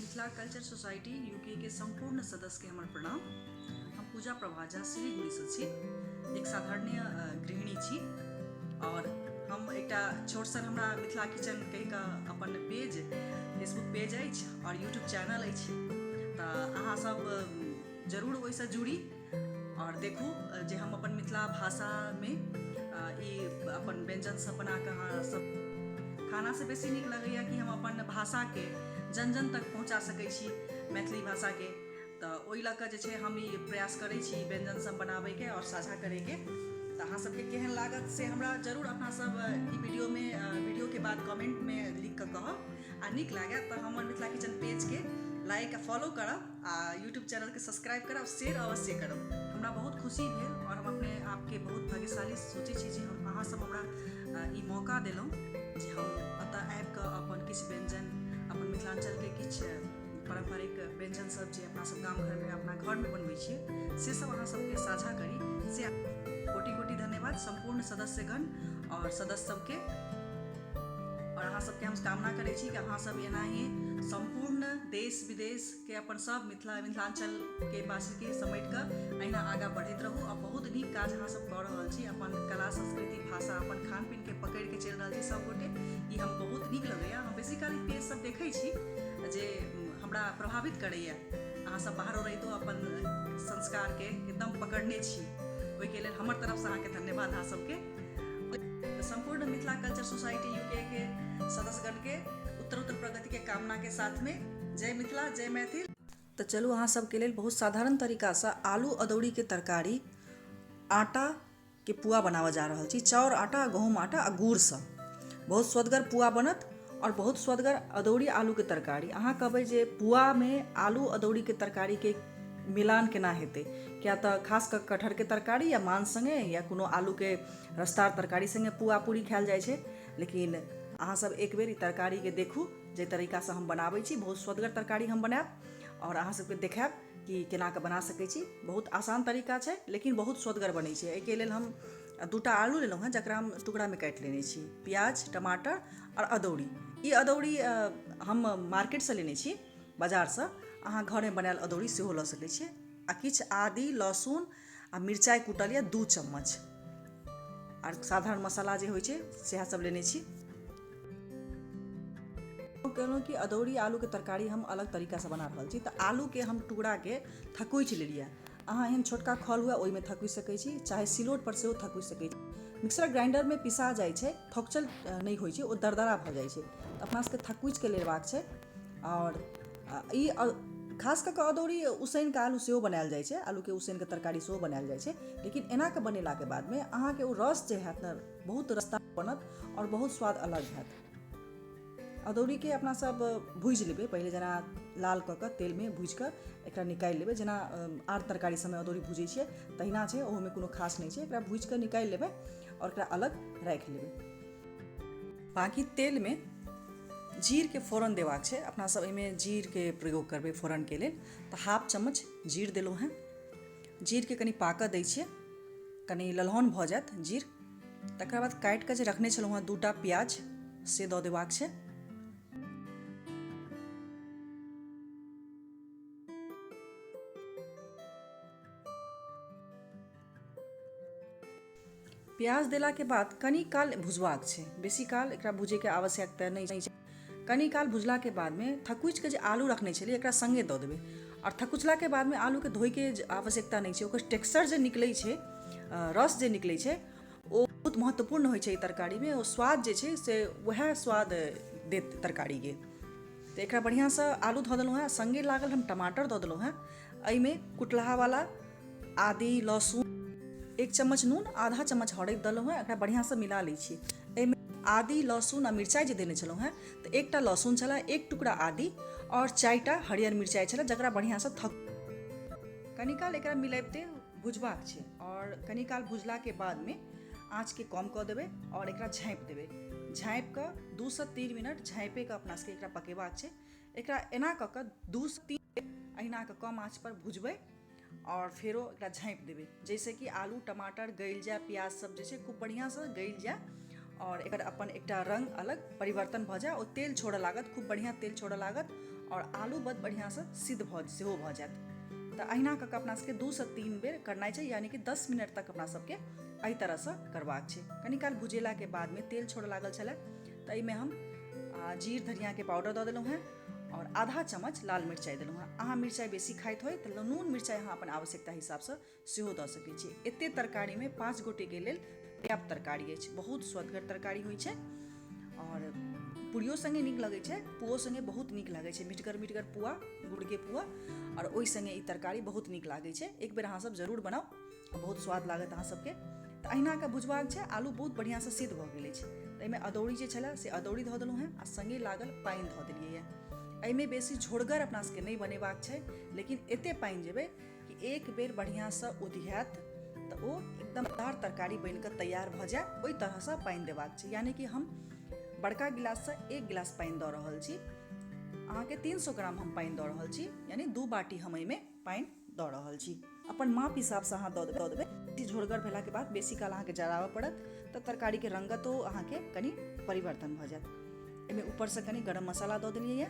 Mithila culture society UK के सम्पूर्ण सदस्यके हमर प्रणाम। हम पूजा प्रभा झा सिलीगुड़ीसँ छी, एक साधारणीय गृहिणी छी और हम एकटा छोट सन हमरा मिथिला किचन कहि कऽ अपन पेज फेसबुक पेज अछि और यूट्यूब चैनल अछि, तऽ अहाँ सब जरूर ओहिसँ जुड़ी और देखू जे हम अपन मिथिला भाषामे ई अपन व्यञ्जन सब बना कऽ अहाँ सब खानासँ बेसी नीक लगैए कि हम अपन भाषाके जन जन तक पहुँचा सकै छी मैथिली भाषाके। तऽ ओहि लऽ कऽ जे छै हम ई प्रयास करै छी व्यञ्जन सब बनाबैके आओर साझा करैके। तऽ अहाँ सबके केहन लागत से हमरा जरूर अपना सब ई वीडियोमे वीडियोके बाद कमेंटमे लिख कऽ कहब, आ नीक लागत तऽ हमर मिथिला किचन पेजके लाइक आ फॉलो करब आ यूट्यूब चैनलके सब्सक्राइब करब, शेयर अवश्य करब। हमरा बहुत खुशी भेल आओर हम अपने आपके बहुत भाग्यशाली सोचै छी जे हम अहाँ सब हमरा ई मौका देलहुँ जे हम एतऽ आबि कऽ अपन किछु व्यञ्जन अपन मिथिलाञ्चलके किछु पारम्परिक व्यञ्जन सब जे अपना सब गाम घरमे अपना घरमे बनबै छियै से सब अहाँ सबके साझा करी, से कोटि कोटि धन्यवाद सम्पूर्ण सदस्यगण आओर सदस्य सबके। आओर अहाँ सबके हम कामना करै छी कि अहाँ सब एनाही सम्पूर्ण देश विदेश के अपन सब मिथिला मिथिलाञ्चल के वासी के समेट कऽ अहिना आगाँ बढ़ैत रहू। आओर बहुत नीक काज अहाँ सब कऽ रहल छी, अपन कला संस्कृति भाषा अपन खान पीन के पकड़ि के चलि रहल छी सब गोटे, ई हम बहुत नीक लगैया। हम बेसी काल ई पेज सब देखै छी जे हमरा प्रभावित करैया। अहाँ सब बाहरो रहितो अपन संस्कार के एकदम पकड़ने छी, ओहिके लेल हमर तरफसँ अहाँके धन्यवाद अहाँ सबके। सम्पूर्ण मिथिला कल्चर सोसाइटी यूके के सदस्यगण के उत्तर उत्तर प्रगति के कामना के साथ में जय मिथिला जय मैथिल। तऽ चलू अहाँ सबके लेल बहुत साधारण तरीकासँ आलू अदौड़ी के तरकारी आटा के पुआ बनाबऽ जा रहल छी। चाउर आटा, गहूँम आटा आ गुड़सँ बहुत स्वदगर पुआ बनत आओर बहुत स्वदगर अदौड़ी आलूके तरकारी। अहाँ कहबै जे पुआमे आलू अदौड़ीके तरकारीके मिलान केना हेतै, किया तऽ खास कऽ कटहरके तरकारी या मांस सङ्गे या कोनो आलूके रसदार तरकारी सङ्गे पुआ पूरी खायल जाइ छै। लेकिन अहाँ सब एक बेर ई तरकारीके देखू जाहि तरीकासँ हम बनाबै छी, बहुत स्वदगर तरकारी हम बनायब आओर अहाँ सबके देखायब कि केना कऽ बना सकै छी। बहुत आसान तरीका छै लेकिन बहुत स्वदगर बनै छै। एहिके लेल हम दूटा आलू लेलहुँ हेँ जकरा हम टुकड़ामे काटि लेने छी, प्याज, टमाटर आओर अदौड़ी। ई अदौड़ी हम मार्केटसँ लेने छी, बाजारसँ। अहाँ घरमे बनायल अदौड़ी सेहो लऽ सकै छियै। आ किछु आदी, लहसुन आ मिरचाइ कुटल यऽ 2 चम्मच, आर साधारण मसाला जे होइ छै सएह सब लेने छी। कहलहुँ कि अदौड़ी आलूके तरकारी हम अलग तरीकासँ बना रहल छी। तऽ आलूके हम टुकड़ाके थकुचि लेलियै। अहाँ एहन छोटका खल हुए ओहिमे थकुचि सकै छी, चाहे सिलौटपर सेहो थकुचि सकै छी। मिक्सर ग्राइंडरमे पिसा जाइ छै, थकुचल नहि होइ छै, ओ दरदरा भऽ जाइ छै। तऽ अपना सबके थकुचिके लेबाक छै। आओर ई खास कऽ कऽ अदौड़ी उसनिके आलू सेहो बनायल जाइ छै, आलूके उसनिके तरकारी सेहो बनायल जाइ छै। लेकिन एना कऽ बनेलाके बादमे अहाँके ओ रस जे हैत ने बहुत रसदार बनत आओर बहुत स्वाद अलग हैत। अदौड़ीके अपना सब भूजि लेबै पहिले, जेना लाल कऽ कऽ तेलमे भूजि कऽ एकरा निकालि लेबै। जेना आर तरकारी सबमे अदौड़ी भूजै छियै तहिना छै, ओहोमे कोनो खास नहि छै। एकरा भूजि कऽ निकालि लेबै आओर एकरा अलग राखि लेबै। बाँकी तेलमे जीरके फोरन देबाक छै। अपना सब एहिमे जीरके प्रयोग करबै फोरनके लेल। तऽ हाफ चम्मच जीर देलहुँ हेँ। जीरके कनि पाकऽ दै छियै, कनि ललहन भऽ जायत जीर। तकर बाद काटि कऽ जे रखने छलहुँ हेँ 2टा प्याज से दऽ देबाक छै। प्याज देलाके बाद कनि काल भुजबाक छै, बेसी काल एकरा भुजैके आवश्यकता नहि छै। कनि काल भुजलाके बादमे थकुचिके जे आलू रखने छलियै एकरा सङ्गे दऽ देबै। आओर थकुचलाके बादमे आलूके धोइके आवश्यकता नहि छै, ओकर टेक्सचर जे निकलै छै, रस जे निकलै छै ओ बहुत महत्वपूर्ण होइ छै एहि तरकारीमे। ओ स्वाद जे छै से वएह स्वाद देत तरकारीके। तऽ एकरा बढ़िआँसँ आलू धऽ देलहुँ हेँ, सङ्गे लागल हम टमाटर दऽ देलहुँ हेँ। एहिमे कुटलहावला आदी, लहसुन, 1 चम्मच नून, आधा चम्मच हरदि देलहुँ हेँ। एकरा बढ़िआँसँ मिला लै छी। एहिमे आदी, लहसुन आ मिरचाइ जे देने छलहुँ हेँ तऽ 1टा लहसुन छलए, 1 टुकड़ा आदी आओर 4टा हरियर मिरचाइ छलए जकरा बढ़िआँसँ थक कनी काल एकरा मिलबिते भुजबाक छै। आओर कनी काल भुजलाके बादमे आँचके कम कऽ देबै आओर एकरा झाँपि देबै। झाँपि कऽ 2 से 3 मिनट झाँपिके अपना सबके एकरा पकेबाक छै। एकरा एना कऽ कऽ 2 से 3 अहिना कऽ कम आँचपर भुजबै आओर फेरो एकरा झाँपि देबै, जाहिसँ कि आलू टमाटर गलि जाय, प्याज सब जे छै खूब बढ़िआँसँ गलि जाय आओर एकर अपन एकटा रङ्ग अलग परिवर्तन भऽ जाय, ओ तेल छोड़ऽ लागत, खूब बढ़िआँ तेल छोड़ऽ लागत आओर आलू बड़ बढ़िआँसँ सिद्ध भऽ सेहो भऽ जायत। तऽ अहिना कऽ कऽ अपना सबके 2 सँ 3 बेर करनाइ छै, यानी कि 10 मिनट तक अपना सबके एहि तरहसँ करबाक छै। कनी काल भुजेलाके बादमे तेल छोड़ऽ लागल छलै, तऽ एहिमे हम जीर धनियाके पाउडर दऽ देलहुँ हेँ आओर आधा चम्मच लाल मिरचाइ देलहुँ हेँ। अहाँ मिरचाइ बेसी खाइत होइ तऽ नून मिरचाइ अहाँ अपन आवश्यकता हिसाबसँ सेहो दऽ सकै छी। एते तरकारीमे 5 गोटेके लेल पर्याप्त तरकारी अछि। बहुत स्वदगर तरकारी होइ छै आओर पूरियो सङ्गे नीक लगै छै, पुओ सङ्गे बहुत नीक लागै छै। मिठगर मिठगर पुआ, गुड़के पुआ आओर ओहि सङ्गे ई तरकारी बहुत नीक लागै छै। एक बेर अहाँसभ जरूर बनाउ, बहुत स्वाद लागत अहाँ सबके। तऽ अहिना कऽ भुजबाक छै। आलू बहुत बढ़िआँसँ सिद्ध भऽ गेल अछि, तऽ एहिमे अदौड़ी जे छलए से अदौड़ी धऽ देलहुँ हेँ आ सङ्गे लागल पानि धऽ देलियै। एहिमे बेसी झोरगर अपना सबके नहि बनेबाक छै, लेकिन एते पानि जेबै कि एक बेर बढ़िआँसँ उधियात तऽ ओ एकदम दार तरकारी बनि कऽ तैयार भऽ जाय, ओहि तरहसँ पानि देबाक छै। यानी कि हम बड़का गिलाससँ 1 गिलास पानि दऽ रहल छी अहाँके, 300 ग्राम हम पानि दऽ रहल छी, यानी 2 बाटी हम एहिमे पानि दऽ रहल छी। अपन माप हिसाबसँ अहाँ दऽ देबै। दऽ देबै झोरगर भेलाके बाद बेसी काल अहाँके जराबऽ पड़त, तऽ तरकारीके रङ्गतो अहाँके कनि परिवर्तन भऽ जायत। एहिमे ऊपरसँ कनि गरम मसाला दऽ देलियै।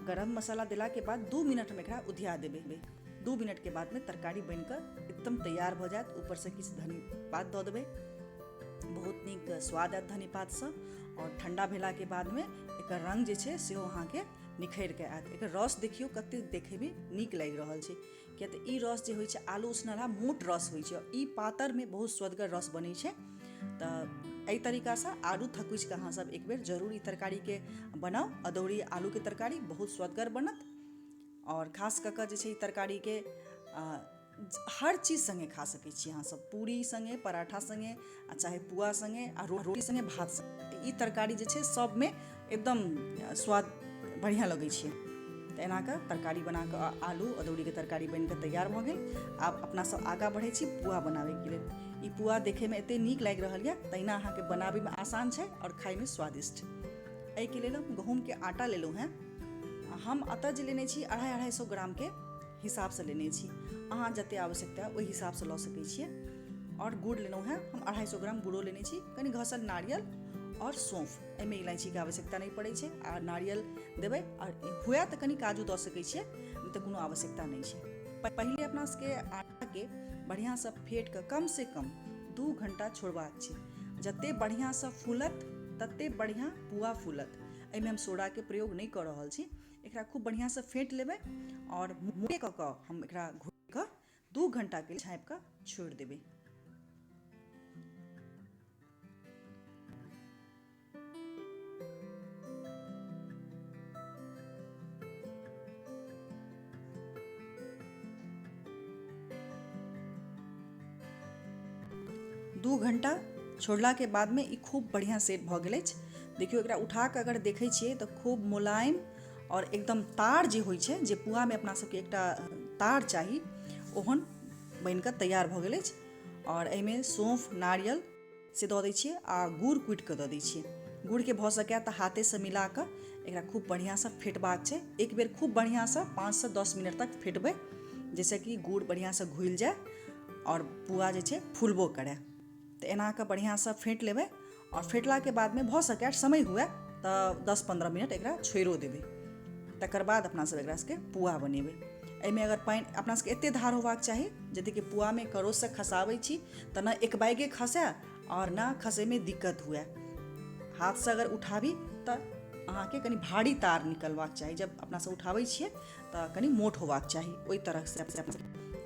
गरम मसाला देलाके बाद 2 मिनटमे एकरा उधिया देबै। 2 मिनटके बादमे तरकारी बनिकऽ एकदम तैयार भऽ जायत। ऊपरसँ किछु धनी पात दऽ देबै, बहुत नीक स्वाद आयत धनी पातसँ। आओर ठण्डा भेलाके बादमे एकर रङ्ग जे छै सेहो अहाँके निखरि कऽ आयत। एकर रस देखियौ कतेक देखैमे नीक लागि रहल छै, किया तऽ ई रस जे होइ छै आलू उसनलहा मोट रस होइ छै, ई पातरमे बहुत स्वदगर रस बनै छै। तऽ एहि तरीकासँ आलू थकुचि कऽ अहाँसभ एक बेर जरूर ई तरकारीके बनाउ। अदौड़ी आलूके तरकारी बहुत स्वदगर बनत। आओर खास कऽ कऽ जे छै ई तरकारीके हर चीज सङ्गे खा सकै छी अहाँसभ, पूरी सङ्गे, पराठा सङ्गे, आ चाहे पुआ सङ्गे, आ रोटी सङ्गे, भात सङ्गे। ई तरकारी जे छै सभमे एकदम स्वाद बढ़िआँ लगै छै। तऽ एना कऽ तरकारी बना कऽ आलू अदौड़ीके तरकारी बनि कऽ तैयार भऽ गेल। आब अपना सब आगाँ बढ़ै छी पुआ बनाबैके लेल। ई पुआ देखैमे एते नीक लागि रहल यऽ, तहिना अहाँके बनाबैमे आसान छै आओर खाइमे स्वादिष्ट। एहिके लेल हम गहूँमके आटा लेलहुँ हेँ। हम एतऽ जे लेने छी 250-250 ग्रामके हिसाबसँ लेने छी, अहाँ जतेक आवश्यकता ओहि हिसाबसँ लऽ सकै छियै। आओर गुड़ लेलहुँ हेँ हम, 250 ग्राम गुड़ो लेने छी, कनि घसल नारियल आओर सौँफ। एहिमे इलायचीके आवश्यकता नहि पड़ै छै। आ नारियल देबै आओर हुए तऽ कनि काजू दऽ सकै छियै, नहि तऽ कोनो आवश्यकता नहि छै। पहिले अपना सबके आटाके बढ़िआँसँ फेट कऽ कमसँ कम 2 घण्टा छोड़बाक छै। जतेक बढ़िआँसँ फूलत ततेक बढ़िआँ पुआ फूलत। एहिमे हम सोडाके प्रयोग नहि कऽ रहल छी। एकरा खूब बढ़िआँसँ फेँट लेबै आओर मोटे कऽ कऽ हम एकरा घोरि कऽ 2 घण्टाके झाँपि कऽ छोड़ि देबै। 2 घण्टा छोड़लाके बादमे ई खूब बढ़िआँ सेट भऽ गेल अछि। देखियौ, एकरा उठा कऽ अगर देखै छियै तऽ खूब मुलायम आओर एकदम तार जे होइ छै, जे पुआमे अपना सबके एकटा तार चाही, ओहन बनि कऽ तैयार भऽ गेल अछि। आओर एहिमे सौँफ नारियल से दऽ दै छियै आ गुड़ कुटि कऽ दऽ दै छियै। गुड़के भऽ सकै तऽ हाथेसँ मिला कऽ एकरा खूब बढ़िआँसँ फेटबाक छै। एक बेर खूब बढ़िआँसँ 5 सँ 10 मिनट तक फेटबै, जाहिसँ कि गुड़ बढ़िआँसँ घुलि जाय आओर पुआ जे छै फुलबो करय। तऽ एना कऽ बढ़िआँसँ फेँट लेबै आओर फेँटलाके बादमे भऽ सकै समय हुए तऽ 10-15 मिनट एकरा छोड़िओ देबै। तकर बाद अपना सब एकरा सबके पुआ बनेबै। एहिमे अगर पानि अपना सबके एतेक धार होबाक चाही जतेक कि पुआमे करोछसँ खसाबै छी तऽ ने एकबैगे खसै आओर ने खसैमे दिक्कत हुए। हाथसँ अगर उठाबी तऽ अहाँके कनि भारी तार निकलबाक चाही। जब अपनासँ उठाबै छियै तऽ कनि मोट होबाक चाही। ओहि तरहसँ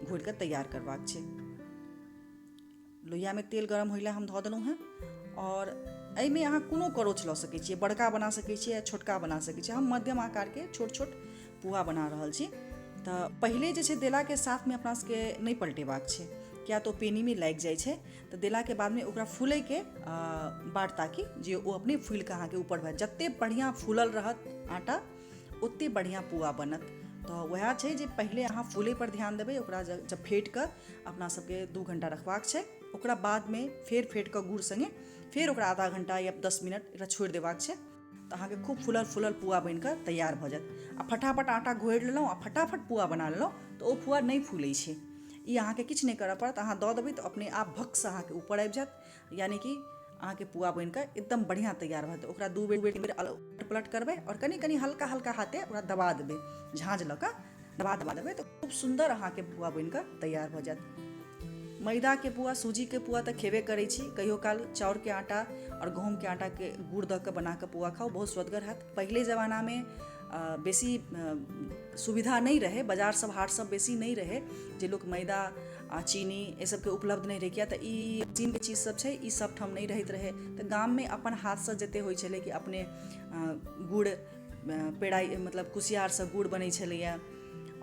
घोरि कऽ तैयार करबाक छै। लोहियामे तेल गरम होइला हम धऽ देलहुँ हेँ। आओर एहिमे अहाँ कोनो करोछ लऽ सकै छियै, बड़का बना सकै छियै या छोटका बना सकै छियै। हम मध्यम आकारके छोट छोट पुआ बना रहल छी। तऽ पहिले जे छै देलाके साथमे अपना सबके नहि पलटेबाक छै, किया तऽ ओ पेनीमे लागि जाइ छै। तऽ देलाके बादमे ओकरा फूलैके बाट ताकी जे ओ अपने फूलि कऽ अहाँके ऊपर भऽ जतेक बढ़िआँ फूलल रहत आटा, ओतेक बढ़िआँ पुआ बनत। तऽ वएह छै जे पहिले अहाँ फूलैपर ध्यान देबै। ओकरा जब फेँट कऽ अपना सबके 2 घण्टा रखबाक छै, ओकरा बादमे फेर फेँट कऽ गुड़ सङ्गे फेर ओकरा आधा घण्टा या 10 मिनट एकरा छोड़ि देबाक छै, तऽ अहाँके खूब फूलल फूलल पुआ बनि कऽ तैयार भऽ जायत। आ फटाफट आटा घोरि लेलहुँ आ फटाफट पुआ बना लेलहुँ तऽ ओ पुआ नहि फूलै छै। ई अहाँके किछु नहि करऽ पड़त, अहाँ दऽ देबै तऽ अपने आप भक्कसँ अहाँके ऊपर आबि जायत, यानि कि अहाँके पुआ बनि कऽ एकदम बढ़िआँ तैयार भऽ जेतै। ओकरा 2 बेर 3 बेर उलट पलट करबै आओर कनि कनि हल्का हल्का हाथे ओकरा दबा देबै, झाँझ लऽ कऽ दबा दबा देबै तऽ खूब सुन्दर अहाँके पुआ बनि कऽ तैयार भऽ जायत। मैदाके पुआ, सूजीके पुआ तऽ खेबे करै छी, कहियो काल चाउरके आटा आओर गहूँमके आटाके गुड़ दऽ कऽ बना कऽ पुआ खाउ, बहुत स्वदगर हैत। पहिले जमानामे बेसी सुविधा नहि रहै, बाजार सब हाट सब बेसी नहि रहै जे लोक मैदा आ चीनी एहि सबके उपलब्ध नहि रहै, किया तऽ ई चीनके चीज सब छै, ई सब ठाम नहि रहैत रहै। तऽ गाममे अपन हाथसँ जते होइ छलै कि अपने गुड़ पेड़ाइ, मतलब कुसियारसँ गुड़ बनै छलैए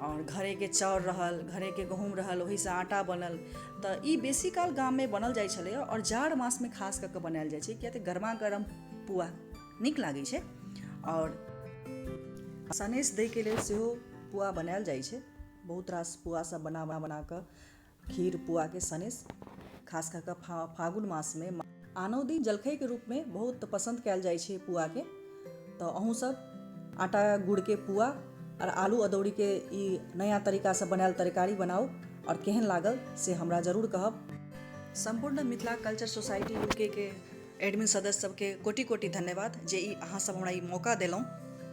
आओर घरेके चाउर रहल, घरेके गहूँम रहल, ओहिसँ आटा बनल। तऽ ई बेसी काल गाममे बनल जाइ छलैए आओर जाड़ मासमे खास कऽ कऽ बनायल जाइ छै, किया तऽ गरमा गरम पुआ नीक लागै छै आओर सनेस दैके लेल सेहो पुआ बनायल जाइ छै। बहुत रास पुआ सब बना बना कऽ खीर पुआके सनेस खास कऽ कऽ फागुन मासमे आनो दिन जलखैके रूपमे बहुत पसन्द कयल जाइ छै पुआके। तऽ अहूँ सब आटा गुड़के पुआ आओर आलू अदौड़ीके ई नया तरीकासँ बनायल तरकारी बनाउ आओर केहन लागल से हमरा जरूर कहब। सम्पूर्ण मिथिला कल्चर सोसाइटी यूके के एडमिन सदस्य सबके कोटि कोटि धन्यवाद जे ई अहाँ सब हमरा ई मौका देलहुँ।